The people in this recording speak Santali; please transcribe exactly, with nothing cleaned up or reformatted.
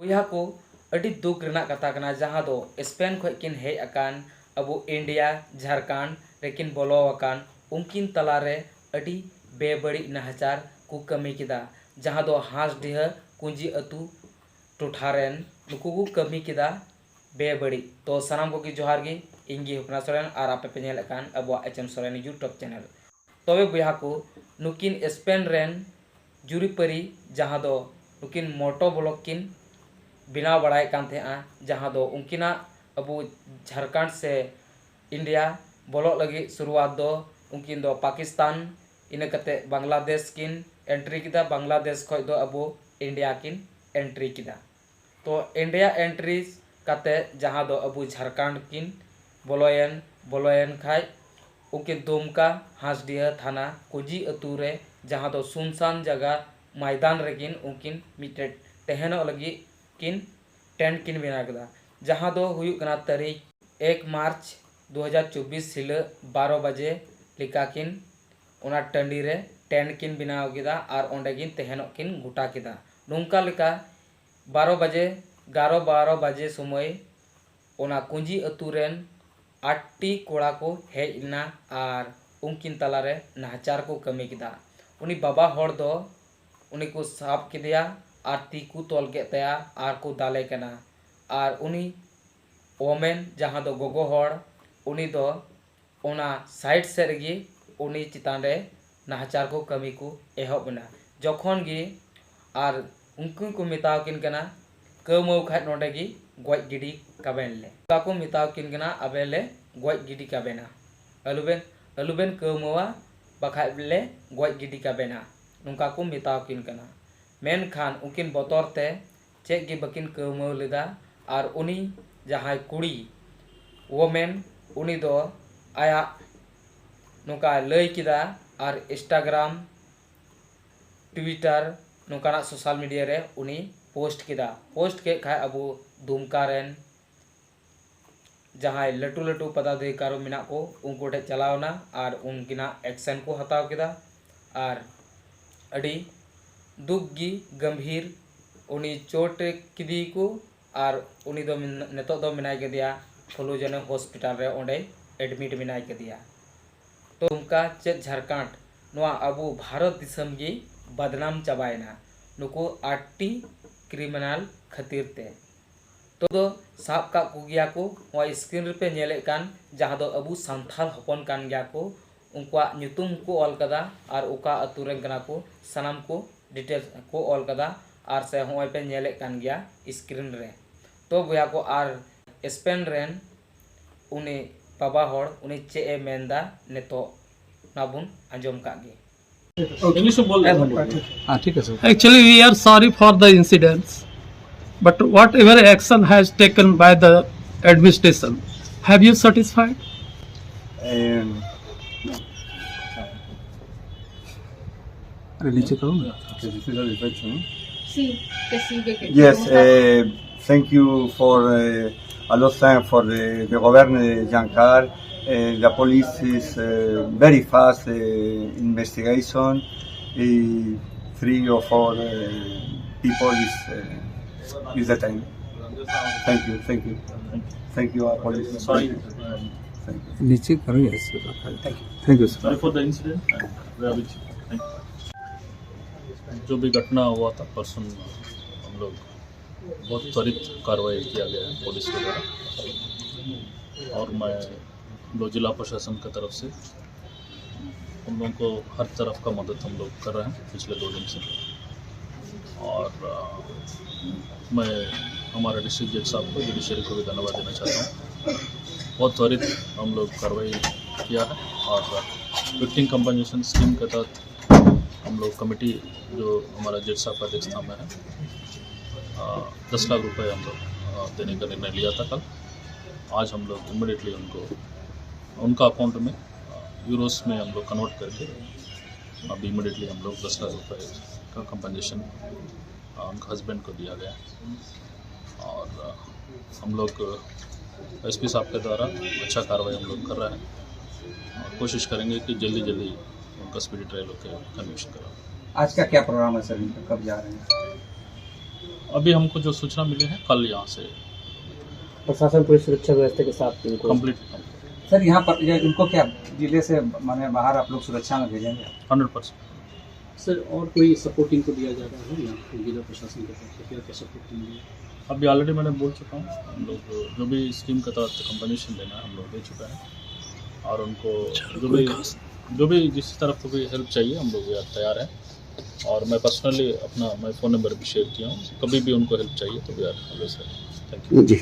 ᱵᱚᱭᱦᱟ ᱠᱚ, ᱟᱹᱰᱤ ᱫᱩᱠ ᱨᱮᱱᱟᱜ ᱠᱟᱛᱷᱟ ᱠᱟᱱᱟ, ᱡᱟᱦᱟᱸ ᱫᱚ ᱥᱯᱮᱱ ᱠᱷᱚᱱ ᱠᱤᱱ ᱦᱮᱡ ᱟᱠᱟᱱ, ᱟᱵᱚ ᱤᱱᱰᱤᱭᱟ ᱡᱷᱟᱲᱠᱷᱚᱸᱰ ᱨᱮᱠᱤᱱ ᱵᱚᱞᱚ ᱟᱠᱟᱱ, ᱩᱱᱠᱤᱱ ᱛᱟᱞᱟᱨᱮ ᱟᱹᱰᱤ ᱵᱮᱵᱟᱹᱲᱤᱡ ᱱᱟᱦᱟᱪᱟᱨ ᱠᱚ ᱠᱟᱹᱢᱤ ᱠᱮᱫᱟ, ᱡᱟᱦᱟᱸ ᱫᱚ ᱦᱟᱸᱥᱰᱤᱦᱟᱹ ᱠᱩᱸᱡᱤ ᱟᱹᱛᱩ ᱴᱚᱴᱷᱟ ᱨᱮᱱ ᱱᱩᱠᱩ ᱠᱚ ᱠᱟᱹᱢᱤ ᱠᱮᱫᱟ ᱵᱮᱵᱟᱹᱲᱤᱡ᱾ ᱛᱚ ᱥᱟᱱᱟᱢ ᱠᱚᱜᱮ ᱡᱚᱦᱟᱨ ᱜᱮ, ᱤᱧ ᱜᱮ ᱦᱚᱯᱱᱟ ᱥᱚᱨᱮᱱ ᱟᱨ ᱟᱯᱮ ᱯᱮ ᱧᱮᱞᱮᱫ ᱠᱟᱱ ᱟᱵᱚᱣᱟᱜ H M Soren YouTube channel᱾ ᱛᱚᱵᱮ ᱵᱚᱭᱦᱟ ᱠᱚ, ᱱᱩᱠᱤᱱ ᱥᱯᱮᱱ ᱨᱮᱱ ᱡᱩᱨᱤᱯᱟᱹᱨᱤ, ᱡᱟᱦᱟᱸ ᱫᱚ ᱱᱩᱠᱤᱱ ᱢᱚᱴᱳ ᱵᱞᱚᱠ ᱠᱤᱱ ᱵᱮᱱᱟᱣ ᱵᱟᱲᱟᱭᱮᱫ ᱠᱟᱱ ᱛᱟᱦᱮᱸᱜᱼᱟ, ᱡᱟᱦᱟᱸ ᱫᱚ ᱩᱱᱠᱤᱱᱟᱜ ᱟᱵᱚ ᱡᱷᱟᱲᱠᱷᱚᱸᱰ ᱥᱮ ᱤᱱᱰᱤᱭᱟ ᱵᱚᱞᱚᱜ ᱞᱟᱹᱜᱤᱫ ᱥᱩᱨᱩᱣᱟᱛ ᱫᱚ ᱩᱱᱠᱤᱱ ᱫᱚ ᱯᱟᱠᱤᱥᱛᱟᱱ, ᱤᱱᱟᱹ ᱠᱟᱛᱮ ᱵᱟᱝᱞᱟᱫᱮᱥ ᱠᱤᱱ ᱮᱱᱴᱨᱤ ᱠᱮᱫᱟ, ᱵᱟᱝᱞᱟᱫᱮᱥ ᱠᱷᱚᱱ ᱫᱚ ᱟᱵᱚ ᱤᱱᱰᱤᱭᱟ ᱠᱤᱱ ᱮᱱᱴᱨᱤ ᱠᱮᱫᱟ᱾ ᱛᱚ ᱤᱱᱰᱤᱭᱟ ᱮᱱᱴᱨᱤ ᱠᱟᱛᱮ ᱡᱟᱦᱟᱸ ᱫᱚ ᱟᱵᱚ ᱡᱷᱟᱲᱠᱷᱚᱸᱰ ᱠᱤᱱ ᱵᱚᱞᱚᱭᱮᱱ, ᱵᱚᱞᱚᱭᱮᱱ ᱠᱷᱟᱡ ᱩᱱᱠᱤᱱ ᱫᱩᱢᱠᱟ ᱦᱟᱸᱥᱰᱤᱦᱟᱹ ᱛᱷᱟᱱᱟ ᱠᱩᱸᱡᱤ ᱟᱹᱛᱩ ᱨᱮ, ᱡᱟᱦᱟᱸ ᱫᱚ ᱥᱩᱱᱥᱟᱱ ᱡᱟᱭᱜᱟ ᱢᱚᱭᱫᱟᱱ ᱨᱮᱠᱤᱱ ᱩᱱᱠᱤᱱ ᱢᱤᱫᱴᱮᱡ ᱛᱟᱦᱮᱱᱚᱜ ᱞᱟᱹᱜᱤᱫ ᱠᱤᱱ ᱴᱮᱱᱴ ᱠᱤᱱ ᱵᱮᱱᱟᱣ ᱠᱮᱫᱟ, ᱡᱟᱦᱟᱸ ᱫᱚ ᱦᱩᱭᱩᱜ ᱠᱟᱱᱟ ᱛᱟᱹᱨᱤᱠᱷ ᱮᱠ ᱢᱟᱨᱪ ᱫᱩ ᱦᱟᱡᱟᱨ ᱪᱚᱵᱵᱤᱥ ᱦᱤᱞᱳᱜ ᱵᱟᱨᱚ ᱵᱟᱡᱮ ᱞᱮᱠᱟ ᱠᱤᱱ ᱚᱱᱟ ᱴᱟᱺᱰᱤ ᱨᱮ ᱴᱮᱱᱴ ᱠᱤᱱ ᱵᱮᱱᱟᱣ ᱠᱮᱫᱟ ᱟᱨ ᱚᱸᱰᱮ ᱠᱤᱱ ᱛᱟᱦᱮᱱᱚᱜ ᱠᱤᱱ ᱜᱚᱴᱟ ᱠᱮᱫᱟ᱾ ᱱᱚᱝᱠᱟ ᱞᱮᱠᱟ ᱵᱟᱨᱚ ᱵᱟᱡᱮ, ᱜᱟᱨᱚ ᱵᱟᱨᱚ ᱵᱟᱡᱮ ᱥᱚᱢᱚᱭ ᱚᱱᱟ ᱠᱩᱸᱡᱤ ᱟᱹᱛᱩ ᱨᱮᱱ ᱟᱴ ᱴᱤ ᱠᱚᱲᱟ ᱠᱚ ᱦᱮᱡ ᱮᱱᱟ ᱟᱨ ᱩᱱᱠᱤᱱ ᱛᱟᱞᱟᱨᱮ ᱱᱟᱦᱟᱪᱟᱨ ᱠᱚ ᱠᱟᱹᱢᱤ ᱠᱮᱫᱟ᱾ ᱩᱱᱤ ᱵᱟᱵᱟ ᱦᱚᱲ ᱫᱚ ᱩᱱᱤ ᱠᱚ ᱥᱟᱵ ᱠᱮᱫᱮᱭᱟ ᱟᱨ ᱛᱤ ᱠᱚ ᱛᱚᱞ ᱠᱮᱫ ᱛᱟᱭᱟ ᱟᱨ ᱠᱚ ᱫᱟᱞᱮ ᱠᱟᱱᱟ᱾ ᱟᱨ ᱩᱱᱤ ᱳᱢᱮᱱ, ᱡᱟᱦᱟᱸ ᱫᱚ ᱜᱚᱜᱚ ᱦᱚᱲ, ᱩᱱᱤ ᱫᱚ ᱚᱱᱟ ᱥᱟᱭᱤᱰ ᱥᱮᱫ ᱨᱮᱜᱮ ᱩᱱᱤ ᱪᱮᱛᱟᱱ ᱨᱮ ᱱᱟᱦᱟᱪᱟᱨ ᱠᱚ ᱠᱟᱹᱢᱤ ᱠᱚ ᱮᱦᱚᱵ ᱮᱱᱟ᱾ ᱡᱚᱠᱷᱚᱱ ᱜᱮ ᱟᱨ ᱩᱱᱠᱩ ᱠᱚ ᱢᱮᱛᱟᱣ ᱠᱤᱱ ᱠᱟᱱᱟ, "ᱠᱟᱹᱣᱢᱟᱹᱣ ᱠᱷᱟᱡ ᱱᱚᱰᱮ ᱜᱮ ᱜᱚᱡ ᱜᱤᱰᱤ ᱠᱟᱵᱮᱱ ᱞᱮ", ᱚᱱᱠᱟ ᱠᱚ ᱢᱮᱛᱟᱣ ᱠᱤᱱ ᱠᱟᱱᱟ, "ᱟᱵᱮ ᱞᱮ ᱜᱚᱡ ᱜᱤᱰᱤ ᱠᱟᱵᱮᱱᱟ, ᱟᱞᱚᱵᱮᱱ ᱟᱞᱚᱵᱮᱱ ᱠᱟᱹᱣᱢᱟᱹᱣᱟ, ᱵᱟᱠᱷᱟᱡ ᱞᱮ ᱜᱚᱡ ᱜᱤᱰᱤ ᱠᱟᱵᱮᱱᱟ", ᱱᱚᱝᱠᱟ ᱠᱚ ᱢᱮᱛᱟᱣ ᱠᱤᱱ ᱠᱟᱱᱟ᱾ ᱢᱮᱱᱠᱷᱟᱱ ᱩᱱᱠᱤᱱ ᱵᱚᱛᱚᱨ ᱛᱮ ᱪᱮᱫ ᱜᱮ ᱵᱟᱹᱠᱤᱱ ᱠᱟᱹᱣᱢᱟᱹᱣ ᱞᱮᱫᱟ᱾ ᱟᱨ ᱩᱱᱤ ᱡᱟᱦᱟᱸᱭ ᱠᱩᱲᱤ, ᱳᱢᱮᱱ, ᱩᱱᱤ ᱫᱚ ᱟᱭᱟᱜ ᱱᱚᱝᱠᱟᱭ ᱞᱟᱹᱭ ᱠᱮᱫᱟ ᱟᱨ ᱤᱱᱥᱴᱟᱜᱨᱟᱢ, ᱴᱩᱭᱤᱴᱟᱨ, ᱱᱚᱝᱠᱟᱱᱟᱜ ᱥᱳᱥᱟᱞ ᱢᱤᱰᱤᱭᱟ ᱨᱮ ᱩᱱᱤ ᱯᱳᱥᱴ ᱠᱮᱫᱟ᱾ ᱯᱳᱥᱴ ᱠᱮᱫ ᱠᱷᱟᱡ ᱟᱵᱚ ᱫᱩᱢᱠᱟ ᱨᱮᱱ ᱡᱟᱦᱟᱸᱭ ᱞᱟᱹᱴᱩ ᱞᱟᱹᱴᱩ ᱯᱚᱫᱟᱫᱷᱤᱠᱟᱨᱤ ᱢᱮᱱᱟᱜ ᱠᱚ, ᱩᱱᱠᱩ ᱴᱷᱮᱡ ᱪᱟᱞᱟᱣ ᱮᱱᱟ ᱟᱨ ᱩᱱᱠᱤᱱᱟᱜ ᱮᱠᱥᱮᱱ ᱠᱚ ᱦᱟᱛᱟᱣ ᱠᱮᱫᱟ᱾ ᱟᱨ ᱟᱹᱰᱤ ᱫᱩᱠ ᱜᱮ ᱜᱟᱢᱵᱷᱤᱨ ᱩᱱᱤ ᱪᱳᱴ ᱠᱮᱫᱮᱭᱟᱠᱚ ᱟᱨ ᱩᱱᱤ ᱫᱚ ᱢᱮᱱ- ᱱᱤᱛᱚᱜ ᱫᱚ ᱢᱮᱱᱟᱭ ᱠᱟᱫᱮᱭᱟ ᱯᱷᱩᱞᱳ ᱡᱮᱱᱳ ᱦᱚᱥᱯᱤᱴᱟᱞ ᱨᱮ, ᱚᱸᱰᱮ ᱮᱰᱢᱤᱴ ᱢᱮᱱᱟᱭ ᱠᱟᱫᱮᱭᱟ᱾ ᱛᱚ ᱚᱱᱠᱟ ᱪᱮᱫ ᱡᱷᱟᱲᱠᱷᱚᱸᱰ, ᱱᱚᱣᱟ ᱟᱵᱚ ᱵᱷᱟᱨᱚᱛ ᱫᱤᱥᱚᱢ ᱜᱮ ᱵᱟᱫᱱᱟᱢ ᱪᱟᱵᱟᱭᱮᱱᱟ ᱱᱩᱠᱩ ᱟᱴᱴᱤ ᱠᱨᱤᱢᱤᱱᱟᱞ ᱠᱷᱟᱹᱛᱤᱨ ᱛᱮ᱾ ᱛᱚ ᱫᱚ ᱥᱟᱵ ᱠᱟᱜ ᱠᱚᱜᱮᱭᱟ ᱠᱚ, ᱱᱚᱣᱟ ᱥᱠᱨᱤᱱ ᱨᱮᱯᱮ ᱧᱮᱞᱮᱫ ᱠᱟᱱ, ᱡᱟᱦᱟᱸ ᱫᱚ ᱟᱵᱚ ᱥᱟᱱᱛᱟᱲ ᱦᱚᱯᱚᱱ ᱠᱟᱱ ᱜᱮᱭᱟ ᱠᱚ, ᱩᱱᱠᱩᱣᱟᱜ ᱧᱩᱛᱩᱢ ᱠᱚ ᱚᱞ ᱠᱟᱫᱟ ᱟᱨ ᱚᱠᱟ ᱟᱹᱛᱩ ᱨᱮᱱ ᱠᱟᱱᱟ ᱠᱚ, ᱥᱟᱱᱟᱢ ᱠᱚ ᱰᱤᱴᱮᱞᱥ ᱠᱚ ᱚᱞ ᱠᱟᱫᱟ᱾ ᱟᱨ ᱥᱮ ᱦᱚᱸᱜᱼᱚᱭ ᱯᱮ ᱧᱮᱞᱮᱫ ᱠᱟᱱ ᱜᱮᱭᱟ ᱥᱠᱨᱤᱱ ᱨᱮ᱾ ᱛᱚ ᱵᱚᱭᱦᱟ ᱠᱚ, ᱟᱨ ᱥᱯᱮᱱ ᱨᱮᱱ ᱩᱱᱤ ᱵᱟᱵᱟ ᱦᱚᱲ, ᱩᱱᱤ ᱪᱮᱫ ᱮ ᱢᱮᱱᱫᱟ, ᱱᱤᱛᱚᱜ ᱚᱱᱟ ᱵᱚᱱ ᱟᱸᱡᱚᱢ ᱠᱟᱜ ᱜᱮ᱾ इंग्लिश में बोल रहे हैं। हाँ, ठीक है sir. Actually, we are sorry for the incidents, but whatever action has taken by the administration, have you satisfied? Um, अरे नीचे करो ना। okay, this is a reflection. Sí, que sí, que, que Yes, que está- uh, thank you for uh, a lot of time for the, the government, uh, Giancar. Uh, the police is uh, very fast uh, investigation. Uh, three or four uh, people is uh, is the time. Thank you, thank you, thank you, our police. Sorry, नीचे करो, yes. Thank you sir. sorry for the incident. And we are with you. Thank you. जो भी घटना हुआ था परसों, हम लोग बहुत त्वरित कार्रवाई किया गया है पुलिस के द्वारा, और मैं हम लोग जिला प्रशासन की तरफ से उन लोगों को हर तरफ का मदद हम लोग कर रहे हैं पिछले दो दिन से। और अ, मैं हमारे डिस्ट्रिक्ट जज साहब को, जुडिशरी को भी धन्यवाद देना चाहता हूँ। बहुत त्वरित हम लोग कार्रवाई किया है और विक्टिम कंपनसेशन स्कीम के तहत हम लोग कमेटी, जो हमारा जज साहब का अध्यक्षता में है, अ, दस लाख रुपए हम लोग अ, देने का निर्णय लिया था कल। आज हम लोग इमिडिएटली उनको, उनका अकाउंट में यूरोस में हम लोग कन्वर्ट करके अभी इमिडिएटली हम लोग दस लाख रुपए का कंपनसेशन उनके हस्बैंड को दिया गया है। और अ, हम लोग एसपी साहब के द्वारा अच्छा कार्रवाई हम लोग कर रहे हैं और कोशिश करेंगे कि जल्दी जल्दी उनका स्पीडी ट्रायल होकर कन्विक्शन कराओ। आज का क्या प्रोग्राम है सर, इनका कब जा रहे हैं? अभी हमको जो सूचना मिली है कल यहाँ से प्रशासन पूरी सुरक्षा व्यवस्था के साथ इनको कंप्लीट। सर, यहाँ पर ये इनको क्या जिले से, माने, बाहर आप लोग सुरक्षा में भेजेंगे? Hundred percent. सर, और कोई सपोर्ट इनको दिया जा रहा है यहाँ पे जिला प्रशासन की तरफ से? क्या क्या सपोर्ट मिली? अभी ऑलरेडी मैंने बोल चुका हूँ, हम लोग जो भी स्कीम के तहत कंपनसेशन देना है हम लोग दे चुका है, और उनको जो भी जो भी जिस तरफ को भी हेल्प चाहिए हम लोग यार तैयार हैं। और मैं पर्सनली अपना मैं फ़ोन नंबर भी शेयर किया हूँ, कभी भी उनको हेल्प चाहिए तो we are always. Thank you. Ji.